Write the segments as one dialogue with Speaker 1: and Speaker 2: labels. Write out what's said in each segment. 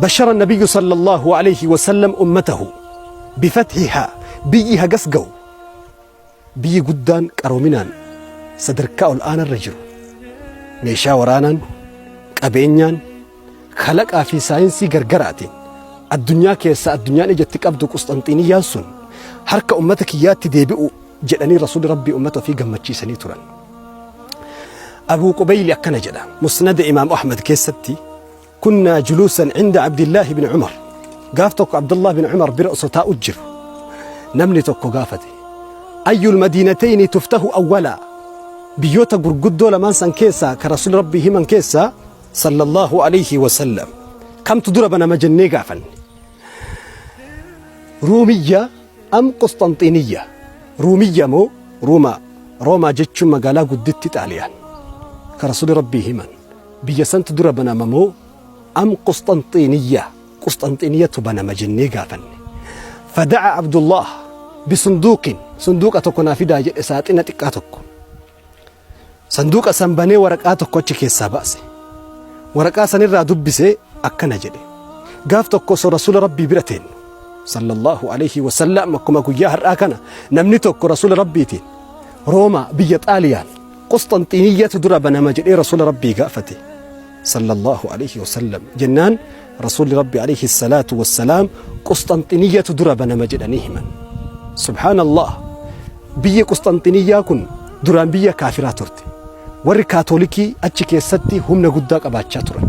Speaker 1: Bashara nabiyyu sallallahu alayhi wasallam ummatahu bifathihaa. Biyyi hagas gahu, biyyi guddaan qaroominaan sadarkaa ol aanarra jiru, meeshaa waraanaan, qabeenyaan, kalaqaa fi saayinsii gargaraatiin addunyaa keessaa addunyaan ijatti qabdu Qusxanxiiniyyaan sun harka ummata kiyyaatti deebi'u jedhanii Rasuulli Rabbii ummata ofii gammachiisanii turan. Abuu Qubayli akkana jedha Musnada Imaam Ahmad keessatti: Kunnaa juluusan cinda Abdillaahi bin Umar. Gaaf tokko Abdullah bin Umar bira osoo taa'u jiru namni tokko gaafate: Ayyul madiinatayni tuftahu awwalaa? Biyyoota gurguddoo lamaan san keessaa ka Rasuulli Rabbii himan keessaa sallallahu alayhi wasallam kamtu dura banama jennee gaafanne. Ruumiyya am Qusxanxiiniyya? Ruumiyya moo Ruumaa? Roomaa jechuun magaalaa gudditti Xaaliyaan ka Rasuulli Rabbii himan. Biyya santu dura banama moo am Qusxanxiiniyya, Qusxanxiiniyyatu banama jennee gaafanne. Fada'a Abdullah bisunduuqin, sunduuqa tokko naa fidaa jedhe, saaxina xiqqaa tokko. Sanduuqa san banee waraqaa tokko achi keessaa baase. Waraqaa sanirraa dubbisee akkana jedhe: Gaaf tokko osoo Rasuula Rabbii bira teennu sallallahu alayhi wasallam, akkuma guyyaa har'aa kana, namni tokko Rasuula Rabbiitiin Roomaa, biyya Xaaliyaan, Qusxanxiiniyyatu dura banama jedhee Rasuula Rabbii gaafate sallallahu alayhi wasallam. Jennaan Rasuulli Rabbi alayhi salaatu wassalaam Qusxanxiniyyatu dura banama jedhanii himan. Subhaanallah, biyyi Qusxanxiniyyaa kun duraan biyya kaafiraa turte. Warri Kaatolikii achi keessatti humna guddaa qabaachaa turan.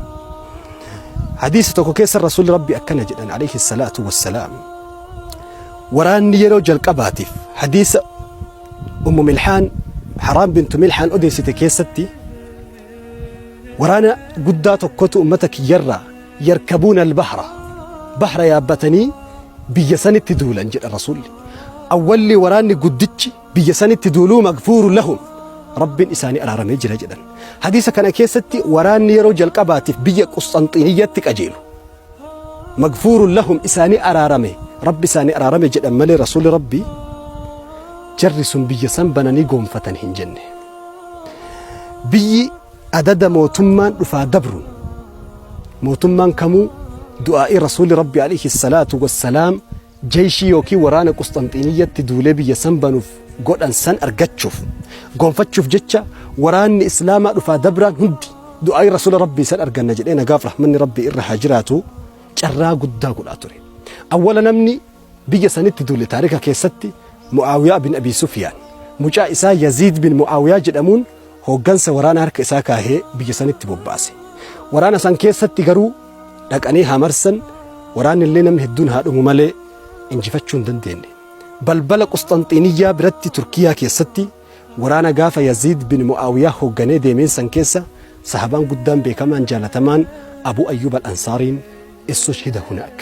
Speaker 1: Hadiisa tokko keessa Rasuulli Rabbi akkana jedhan alayhi salaatu wassalaam: Waraanni yeroo jalqabaatiif, hadiisa Ummu Milhaan, Haraam bintu Milhaan odeessite keessatti, waraana guddaa tokkotu ummata kiyyarraa yarkabuuna albahra, bahra yaabbatanii biyya sanitti duulan jedha Rasuulli. Awwalli waraanni guddichi biyya sanitti duuluu magfuuru lahum, Rabbiin isaanii araaramee jira jedhan. Hadiisa kana keessatti waraanni yeroo jalqabaatiif biyya Qusxanxiiniyyatti qajeelu magfuurun lahum, isaanii araarame, Rabbi isaanii araarame jedhan malee Rasuulli Rabbi jarri sun biyya san bananii goonfatan hin jenne. Biyyi adada mootummaan dhufaa dabruun, mootummaan kamuu du'aa'ii Rasuulli Rabbi alayhi salaatu wassalaam jeyshii yookiin waraana Qusxanxiiniyyatti duulee biyya san banuuf godhan san argachuuf, gonfachuuf jecha waraanni Islaamaa dhufaa dabraan hundi du'aa'ii Rasuula Rabbii san arganna jedhee, nagaaf rahmanni Rabbii irra haa jiraatu, carraa guddaa godhaa ture. Awwala namni biyya sanitti duule taarika keessatti Mu'aawiyaa bin Abii Sufyaan mucaa isaa Yaziid bin Mu'aawiyaa jedhamuun hooggansa waraana harka isaa kaahee biyya sanitti bobbaase. Waraana san keessatti garuu dhaqanii haa marsan, waraanni illee namni hedduun haa dhumu malee injifachuu hin dandeenye. Balbala Qusxanxiiniyyaa biratti, Turkiyaa keessatti, waraana gaafa Yaziid bin Mu'aawiyaa hoogganee deemeen san keessa sahabaan guddaan beekamaan jaalatamaan Abuu Ayyuub al-Ansaariin istushhida hunaak,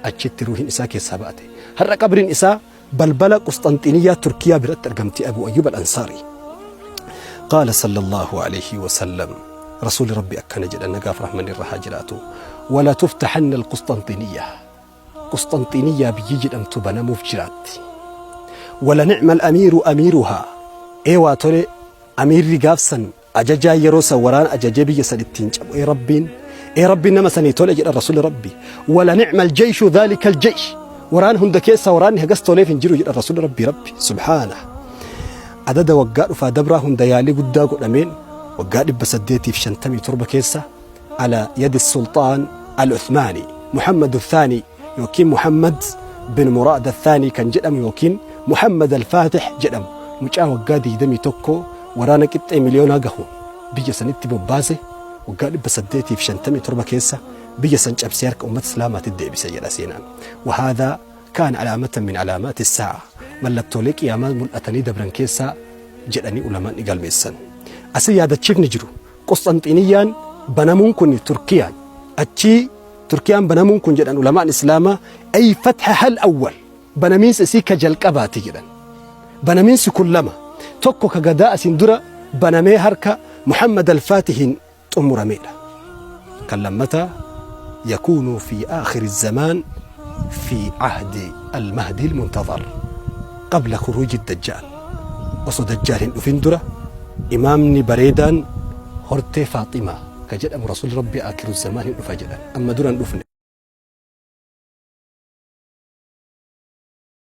Speaker 1: achitti ruuhin isaa keessaa ba'ate. Har'a qabriin isaa balbala Qusxanxiiniyyaa Turkiyaa biratti argamti, Abuu Ayyuub al-Ansaarii. Qaala sallallahu alayhi wa sallam, Rasuulli Rabbi akkana jedhan, nagaaf rahmanni irra haa jiraatu: Wala tuftahanna al-Qusxanxiiniyyaa, Qusxanxiiniyyaa biyyi jedhamtu banamuuf jiraatti. Wala ni'ma al-amiiru amiiruhaa, ee waa tole amiirri gaafsan ajajaa yeroo san waraana ajajee biyya san ittiin cabu, ee Rabbiin, ee Rabbiin nama sanii tole jedhan Rasuulli Rabbi. Wala ni'ma al-jayshu dhaalika al-jaysh, waraana hunda keessaa waraanni hagas toleef hin jiru jedhan Rasuulli Rabbi. Rabbi subhaana adada waggaa dhufaa dabraa hunda yaalii guddaa godhameen waggaa 857 keessa ala yadi sulxaan al-Uthmaani Muhammad al-Thani yookiin Muhammad bin Muraad al-Thani kan jedhamu yookiin Muhammad al-Fatih jedhamu mucaa waggaa 21 waraana qixxee miliyoonaa gahu biyya sanitti bobbaase, waggaa 857 keessa biyya san cabsee harka ummata Islaamaatti deebise jedha seenaan. Wahaadhaa kaan alaamatan min alaamaati saa'a, mallattoolee qiyaamaa mul'atanii dabran keessaa jedhanii ulamaan ni galmeessan. Asi yaadachiifni jiru, Qusxanxiiniyyaan banamuun kun, Turkiyaan achii Turkiyaan banamuun kun jedhan ulamaan Islaamaa, ay fatha hal awwal, banamiinsa isii ka jalqabaati jedhan. Banamiinsi kun lama: tokko ka gadaa asiin dura banamee harka Muhammad al-Faatihiin xumurameedha. Kan lammataa yakuunu fi aakhiri zamaan fi ahdi al-Mahdi al-Muntazar qabla khuruuji dajjaal, osoo dajjaal hin dhufin dura imaamni bareedaan hortee Faaximaa ka jedhamu Rasuulli Rabbi aakiru zamaan hin dhufa jedhan, amma dura hin dhufne.